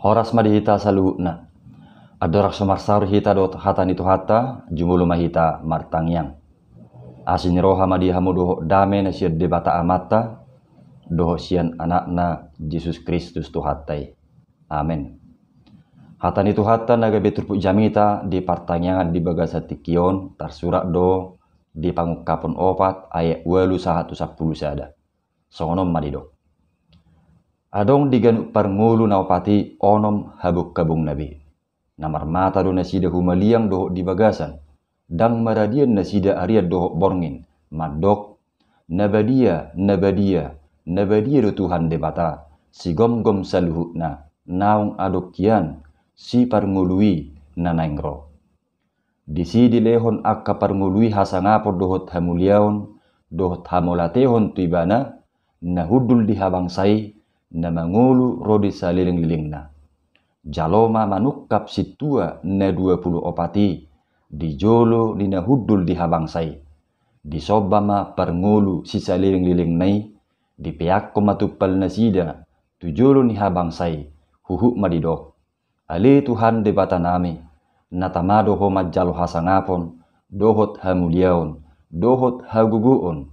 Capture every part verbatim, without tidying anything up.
Horas ma di hita saluhutna. Andorang so marsaor hita dohot hata ni Tuhanta, jumolo ma hita martangiang. Asi ni roha ma di hamu dohot dame na sian Debata Amanta, dohot sian Anakna Jesus Kristus Tuhanta i. Amen. Hata ni Tuhanta na gabe turpuk jamita di partangiangan di bagasan tingki on, tarsurat do di Pangungkapon opat ayat ualu sahat tu sampulu sada. Songon on ma didok. Adong di ganup parngolu na opat i onom habonghabongna be. Na marmata do nasida humaliang dohot di bagasan, ndang maradian nasida arian dohot borngin, mandok: Na badia, na badia, na badia do Tuhan Debata, sigomgom saluhutna, naung adong hian, siparngolu i na naeng ro. Disi dilehon angka parngolu i hasangapon dohot hamuliaon, dohot hamauliatehon tu Ibana, na hundul di habangsa i, na mangolu ro di salelenglelengna. Jalo ma manungkap sintua na dua pulu opat i di jolo ni na hundul di habangsa i. Disomba ma parngolu sisalelenglelengna i, dipeakkon ma tumpal nasida tu jolo ni habangsa i, huhut ma didok: Ale Tuhan Debatanami, na tama do Ho manjalo hasangapon, dohot hamuliaon, dohot hagogoon,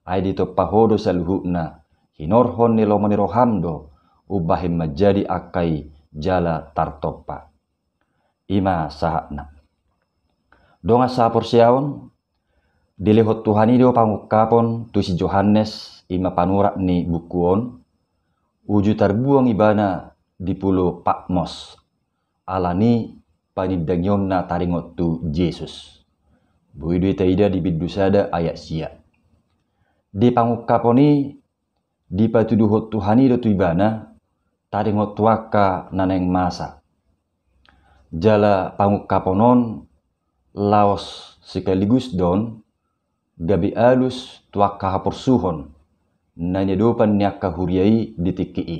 ai ditompa Ho do saluhutna, hinorhon ni lomo ni roham do, umbahen manjadi angka i jala tartompa. I ma sahatna. Dongan sahaporseaon, dilehon Tuhan i do Pangungkapon tu si Johannes, i ma panurat ni buku on, uju tarbuang ibana di pulo Patmos, ala ni panindangionna taringot tu Jesus. Boi do i taida di bindu sada ayat sia. Di Pangungkapon i dipatuduhon Tuhan i do tu ibana taringot tu angka na naeng masa. Jala Pangungkapon on laos sekaligus do on gabe alus tu angka haporsuhon na niadopan ni angka huria i di tingki i.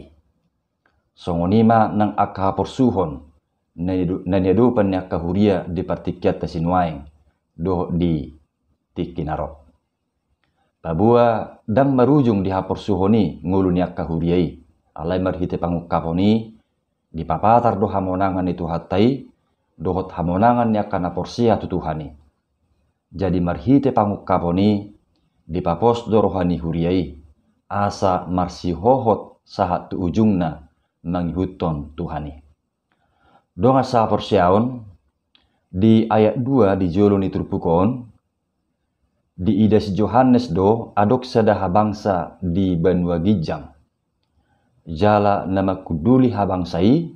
Songon i ma nang angka haporsuhon na niado-, na niadopan ni angka huria di partingkianta sinuaeng dohot di tingki na ro. Paboa ndang marujung di haporsuhon i ngolu ni angka huria i, alai marhite Pangungkapon i dipapatar do hamonangan ni Tuhanta i, dohot hamonangan ni angka na porsea tu Tuhan i. Jadi marhite Pangungkapon i dipapos do roha ni huria i, asa marsihohot sahat tu ujungna mangihuthon Tuhan i. Dongan sahaporseaon, di ayat dua di jolo ni turpuk on, diida si Johannes do adong sada habangsa di banua ginjang. Jala na manghunduli habangsa i,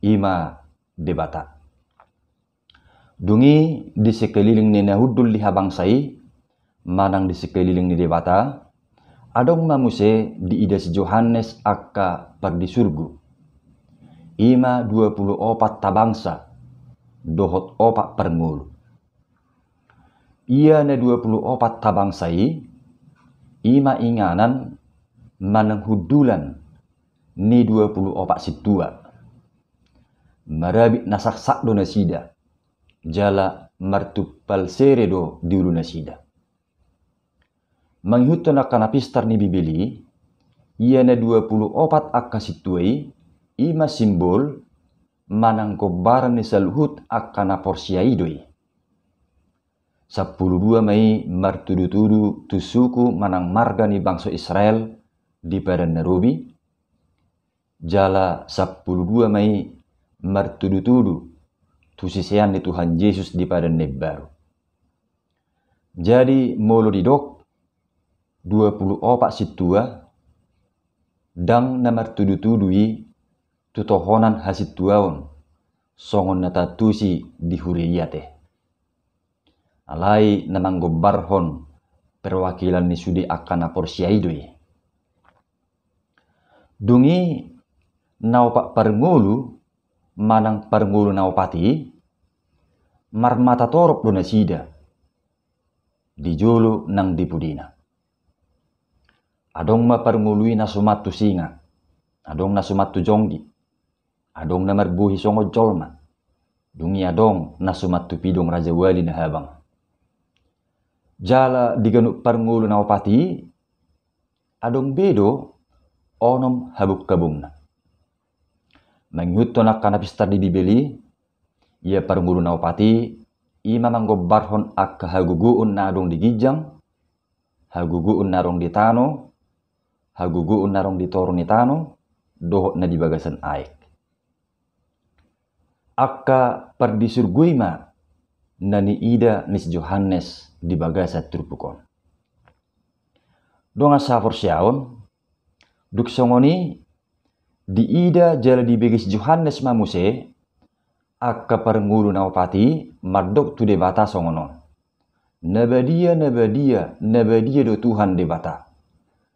i ma Debata. Dung i di sekeliling ni na hundul di habangsa i, manang di sekeliling ni Debata, adong ma muse diida si Johannes angka pardisurgu. I ma dua pulu opat habangsa, dohot opat parngolu. Ia na dua pulu opat habangsa i, i ma inganan manang hundulan ni dua pulu opat sintua. Marabit na saksak do nasida, jala martumpal sere do di ulu nasida. Mangihuthon angka na pistar ni Bibel i, ia na dua pulu opat angka sintua i, i ma simbol manang gombaran ni saluhut angka na porsea i do i. Sampulu dua ma i martudutudu tu suku manang marga ni bangso Israel di Padan na Robi, jala sampulu dua ma i martudutudu tu sisean ni Tuhan Jesus di Padan na Imbaru. Jadi molo didok dua pulu opat sintua, ndang na martudutudu i tu tohonan hasintuaon songon na taantusi di huria i ate. Alai na manggombarhon perwakilan ni sude angka na porsea i do i. Dung i na opat parngolu manang parngolu na opat i marmata torop do nasida di jolo nang di pudina. Adong ma parngolu i na suman tu singa, adong na suman tu jonggi, adong na marbohi songon jolma, dung i adong na suman tu pidong rajawali na habang. Jala di ganup parngolu na opat i adong be do onom habonghabongna. Mangihuthon angka na pistar di Bibel i, ia parngolu na opat i, i ma manggombarhon angka hagogoon na adong di ginjang, hagogoon na adong di tano, hagogoon na adong di toru ni tano, dohot na di bagasan aek. Angka pardisurgo i ma na niida ni si Johannes di bagasan turpuk on. Dongan sahaporseaon, dung songon i diida jala dibege si Johannes ma muse angka parngolu na opat i mandok tu Debata songon on: Na badia, na badia, na badia do Tuhan Debata,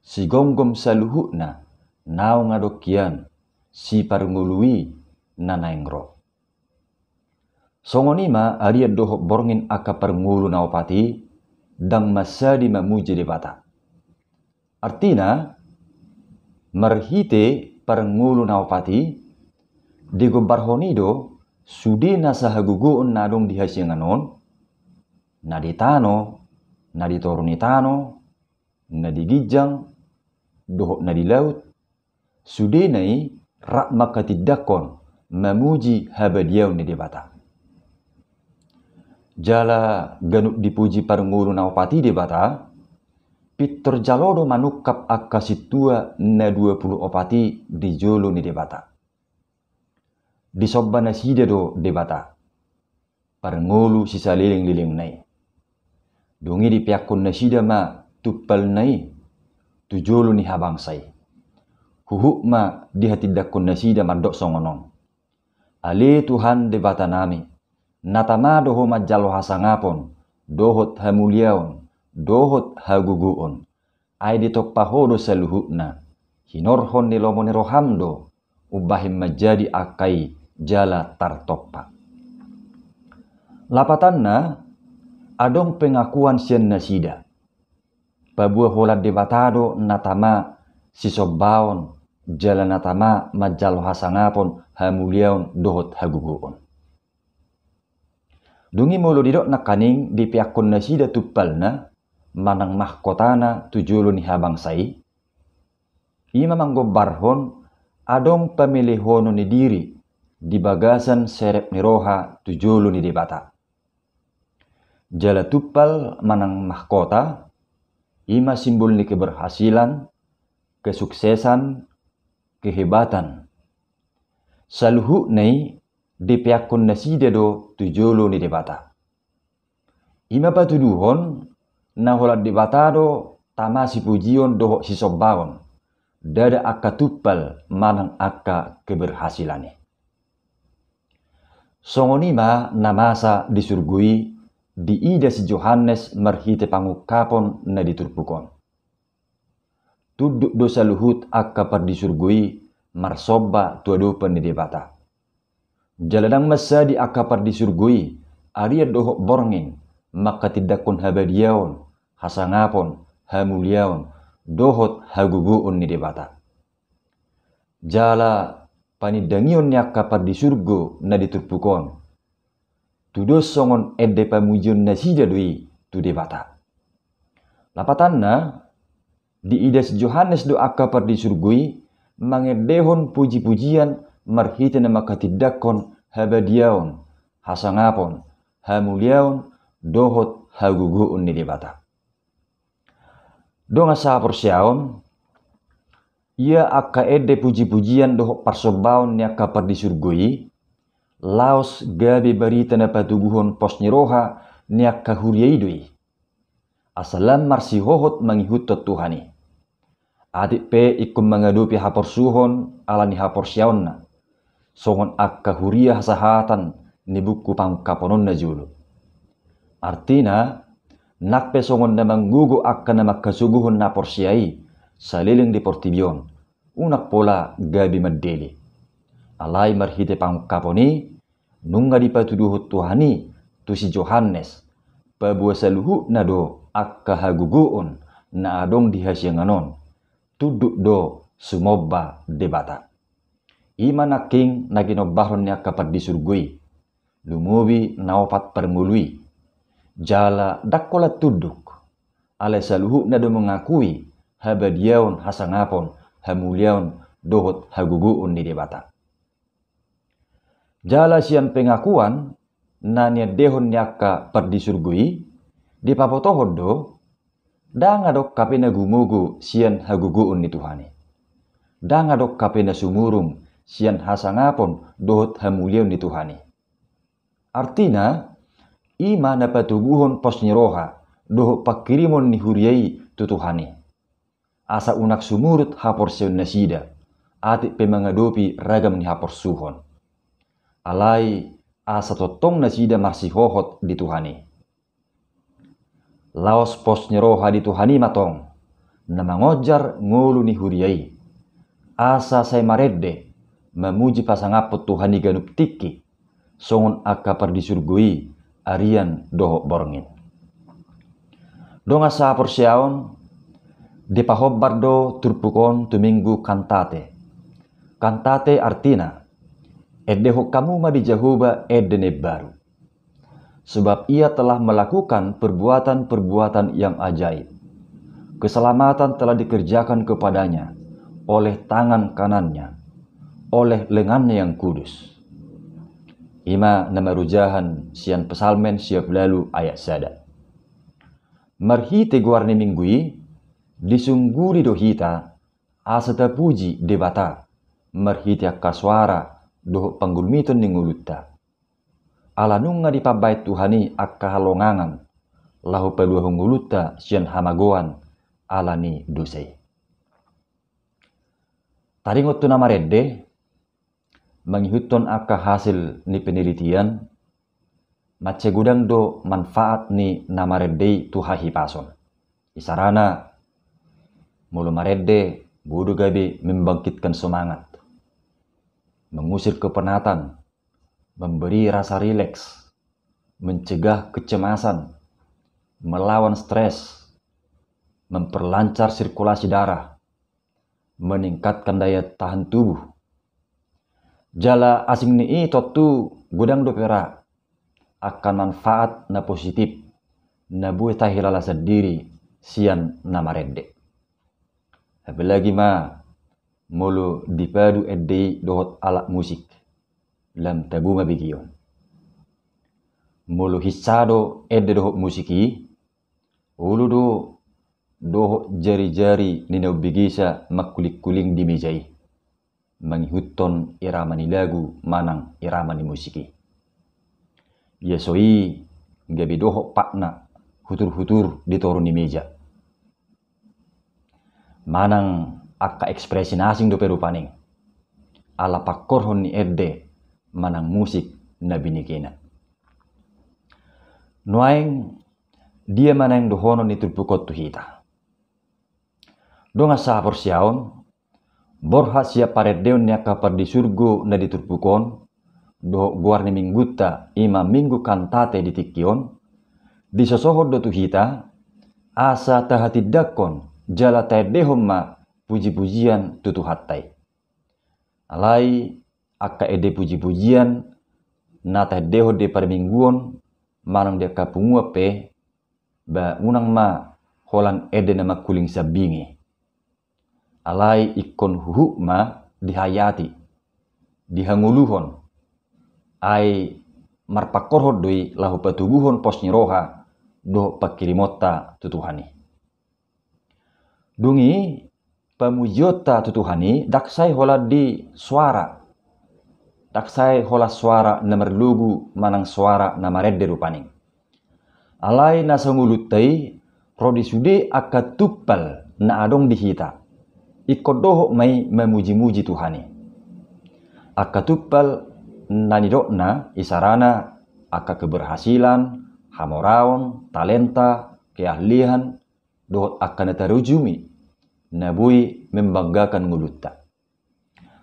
sigomgom saluhutna naung adong hian, si parngolu i na naeng ro. Songon i ma arian dohot borngin angka parngolu na opat i, ndang mansadi mamuji Debata. Artina, marhite parngolu na opat i, digombarhon i do sude nasa hagogoon na adong di hasiangan on, na di tano, na di toru ni tano, na di ginjang, dohot na di laut, sudena i rap mangkatindangkon mamuji habadiaon ni Debata. Jala ganup dipuji parngolu na opat i Debata, pintor jalo do manungkap angka sintua na dua pulu opat i di jolo ni Debata. Disomba nasida do Debata, parngolu sisalelenglelengna i. Dung i dipeakkon nasida ma tumpalna i tu jolo ni habangsa i. Huhut ma dihatindangkon nasida mandok songon on: Ale Tuhan Debatanami, na tama do Ho manjalo hasangapon, dohot hamuliaon, dohot hagogoon. Ai ditompa Ho do saluhutna, hinorhon ni lomo ni roham do umbahen manjadi angka i jala tartompa. Lapatanna, adong pengakuan sian nasida, paboa holan Debata do na tama sisombaon jala na tama manjalo hasangapon, hamuliaon dohot hagogoon. Dung i molo didok nangkaning dipeakkon nasida tumpalna manang mahkotana tu jolo ni habangsa i, i ma manggombarhon adong pamelehonon ni diri di bagasan serep ni roha tu jolo ni Debata. Jala tumpal manang mahkota, i ma simbol ni keberhasilan, kesuksesan, kehebatan. Saluhutna i dipeakkon nasida do tu jolo ni Debata. I ma patuduhon na holan Debata do tama sipujion dohot sisombaon, ndada angka tumpal manang angka keberhasilan i. Songon i ma na masa di surgo i diida si Johannes marhite pangungkapon na di turpuk on. Tunduk do saluhut angka pardisurgo i marsomba tu adopan ni Debata. Jala ndang mansadi angka pardisurgo i arian dohot borngin mangkatindangkon habadiaon, hasangapon, hamuliaon dohot hagogoon ni Debata. Jala panindangion ni angka pardisurgo na di turpuk on, tudos songon ende pamujion nasida do i tu Debata. Lapatanna, diida si Johannes do angka pardisurgo i mangendehon pujipujian marhite na mangkatindangkon habadiaon, hasangapon, hamuliaon dohot hagogoon ni Debata. Dongan sahaporseaon, ia angka ende pujipujian dohot parsombaon ni angka pardisurgo i laos gabe barita na patubuhon pos ni roha ni angka huria i do i, asa lam marsihohot mangihuthon Tuhan i. Atik pe ingkon mangadopi haporsuhon ala ni haporseaonna, songon angka huria hasahatan ni buku Pangungkapon on na jolo. Artina, nang pe songon na manggogo angka na mangkasogohon na porsea i saleleng di portibi on, unang pola gabe mandele. Alai marhite pangungkapon i, nunga dipatuduhon Tuhan i tu si Johannes, paboa saluhutna do angka hagogoon na adong di hasiangan on, tunduk do sumomba Debata. I ma nangkin na ginombarhon ni angka pardisurgo i, lumobi na opat parngolu i. Jala ndang holan tunduk, alai saluhutna do mengakui habadiaon, hasangapon, hamuliaon dohot hagogoon ni Debata. Jala sian pengakuan na niendehon ni angka pardisurgo i, dipabotohon do, ndang adong hape na gumogo sian hagogoon ni Tuhan i. Ndang adong hape na sumurung sian hasangapon dohot hamuliaon ni Tuhan i. Artina, i ma na patoguhon pos ni roha dohot pangkirimon ni huria i tu Tuhan i. Asa unang sumurut haporseaon nasida, atik pe mangadopi ragam ni haporsuhon. Alai, asa tongtong nasida marsihohot di Tuhan i. Laos pos ni roha di Tuhan i ma tong, na mangonjar ngolu ni huria i. Asa sai marende, mamuji pasangaphon Tuhan i ganup tingki, songon angka pardisurgo i, arian dohot borngin. Dongan sahaporseaon, dipahombar do turpuk on tu Minggu Kantate. Kantate artina, endehon hamu ma di Jahowa ende na imbaru. Sebab Ia telah melakukan perbuatan-perbuatan yang ajaib. Keselamatan telah dikerjakan kepada-Nya oleh tangan kanan-Nya, oleh lengan-Nya yang kudus. I ma na marojahan sian Psalmen sia pulu ualu ayat sada. Marhite goar ni Minggu i, disungguli do hita asa tapuji Debata marhite angka soara dohot panggulmiton ni ngolunta. Ala nunga dipambahen Tuhan i angka halongangan, laho paluahon ngolunta sian hamagoan ala ni dosa i. Taringot tu na marende, mangihuthon angka hasil ni penelitian, mansai godang do manfaat ni na marende i tu hahipason. Isarana, molo marende, boi do gabe membangkitkan semangat, mengusir kepenatan, memberi rasa rileks, mencegah kecemasan, melawan stres, memperlancar sirkulasi darah, meningkatkan daya tahan tubuh. Jala asing ni i tontu godang dope ra angka manfaat na positif na boi tahilala sandiri sian na marende. Apalagi ma molo dipadu ende i dohot alat musik, lam tabo ma begeon. Molo hinsa do ende dohot musik i, olo do dohot jari-jari ni na umbegesa mangkuling-kuling di meja i, mangihuthon irama ni lagu manang irama ni musik i. Ia so i gabe dohot patna hutur-hutur di toru ni meja. Manang angka ekspresi na asing dope rupani, ala pangkorhon ni ende manang musik na binegena. Nuaeng, dia ma naeng dohonon ni turpuk on tu hita? Dongan sahaporseaon, borhat sian parendeon ni angka pardisurgo na di turpuk on, dohot goar ni minggunta, i ma Minggu Kantate di tingki on, disosohon do tu hita, asa tahatindangkon jala taendehon ma puji-pujian tu Tuhanta i. Alai angka ende puji-pujian na taendehon di parmingguon manang di angka punguan pe, ba unang ma holan ende na mangkuling sambing i. Alai ingkon huhut ma dihayati, dihangoluhon, ai marpangkorhon do i laho patoguhon pos ni roha dohot pangkirimonta tu Tuhan i. Dung i, pamujionta tu Tuhan i ndang sai holan di soara, ndang sai holan soara na marlogu manang soara na marende rupani. Alai na sangolunta i ro di sude angka tumpal na adong di hita, ingkon dohot ma i mamuji-muji Tuhan i. Angka tumpal na nidokna, isarana angka keberhasilan, hamoraon, talenta, keahlian, dohot angka na tarujumi na boi membanggakan ngolunta.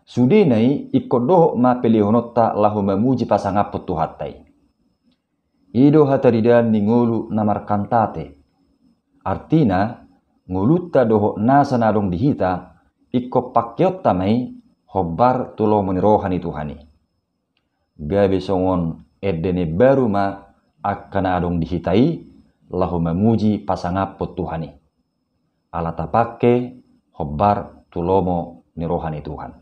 Sudena i ingkon dohot ma pelehononta laho mamuji pasangaphon Tuhanta i. I do hataridaan ni ngolu na markantate. Artina, ngolunta dohot nasa na adong di hita ingkon pangkeonta ma i hombar tu lomo ni roha ni Tuhan i. Gabe songon ende na imbaru ma angka na adong di hita i laho mamuji pasangaphon Tuhan i. Ala tapangke hombar tu lomo ni roha ni Tuhan.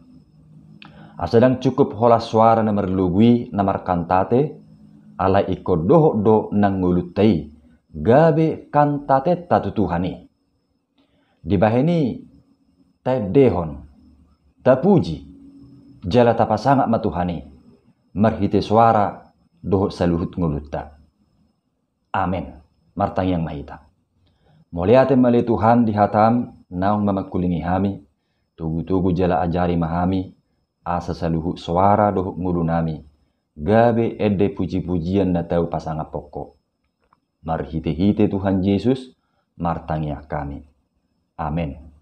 Asa ndang cukup holan soara na marlogu i na markantate, alai ingkon dohot do nang ngolunta i, gabe kantatenta tu Tuhan i. Dibahen i taendehon, tapuji, jala tapasangap ma Tuhan i, marhite soara dohot saluhut ngolunta. Amen. Martangiang ma hita. Mauliate ma ale Tuhan di hataM naung mamangkulingi hami, togu-togu jala ajari ma hami, asa saluhut soara dohot ngolunami, gabe ende puji-pujian na tau pasangaphon Ho. Marhite-hite Tuhan Jesus, martangiang hami. Amen.